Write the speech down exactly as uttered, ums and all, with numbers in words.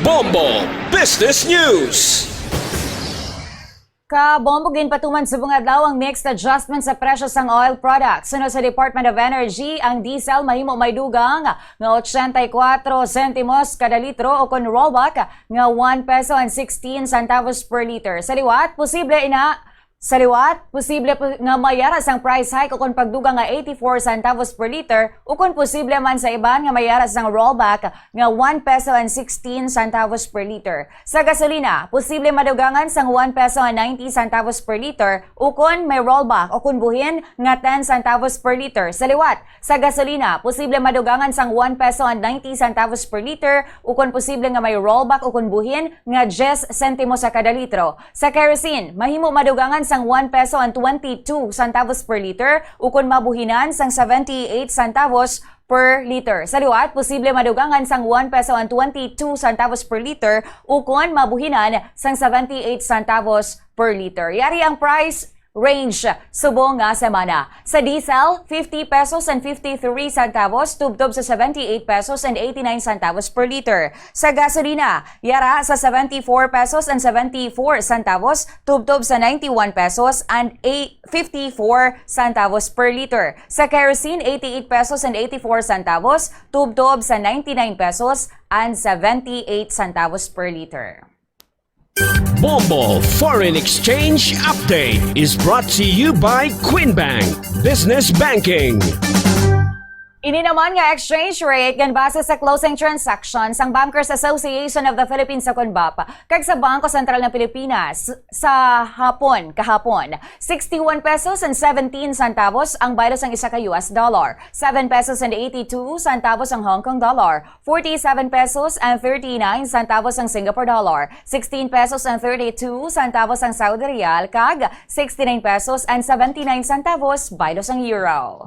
Bombo Business News. Ka Bombo, ginpatuman subong adlaw ang mixed adjustment sa presyo sang oil products. Suno sa Department of Energy, ang diesel mahimo may dugang nga ochenta y kuatro sentimos kada litro, o kon rollback nga one peso and sixteen centavos per liter. Sa liwat, posible ina sa liwat, posible po nga mayara sang price hike o kon pagdugang nga eighty-four centavos per liter, o kon posible man sa iban nga mayara sang rollback nga one peso and sixteen centavos per liter. Sa gasolina, posible madugangan sang one peso and ninety centavos per liter, o kon may rollback o kon buhin nga ten centavos per liter. Sa liwat, sa gasolina, posible madugangan sang one peso and ninety centavos per liter, o kon posible nga may rollback o kon buhin nga diyes sentimo sa kada litro. Sa kerosene, mahimo madugangan sang one peso and twenty-two centavos per liter, o kon mabuhinan sang seventy-eight centavos per liter. Sa liwat, posible madugangan sang one peso and twenty-two centavos per liter, o kon mabuhinan sang seventy-eight centavos per liter. Yari ang price range subong nga semana. Sa diesel, fifty pesos and fifty-three centavos tubtob sa seventy-eight pesos and eighty-nine centavos per liter. Sa gasolina, yara sa seventy-four pesos and seventy-four centavos tubtob sa ninety-one pesos and fifty-four centavos per liter. Sa kerosene, eighty-eight pesos and eighty-four centavos tubtob sa ninety-nine pesos and seventy-eight centavos per liter. Bombo Foreign Exchange Update is brought to you by Queen Bank Business Banking. Ini naman nga exchange rate ginbase sa closing transactions sang Bankers Association of the Philippines, o kon BAPH, kag sa Bangko Sentral ng Pilipinas sa hapon, kahapon. Sixty-one pesos and seventeen centavos ang baylo sang isa ka U S dollar, seven pesos and eighty-two centavos ang Hong Kong dollar, forty-seven pesos and thirty-nine centavos ang Singapore dollar, sixteen pesos and thirty-two centavos ang Saudi riyal, kag sixty-nine pesos and seventy-nine centavos baylo sang euro.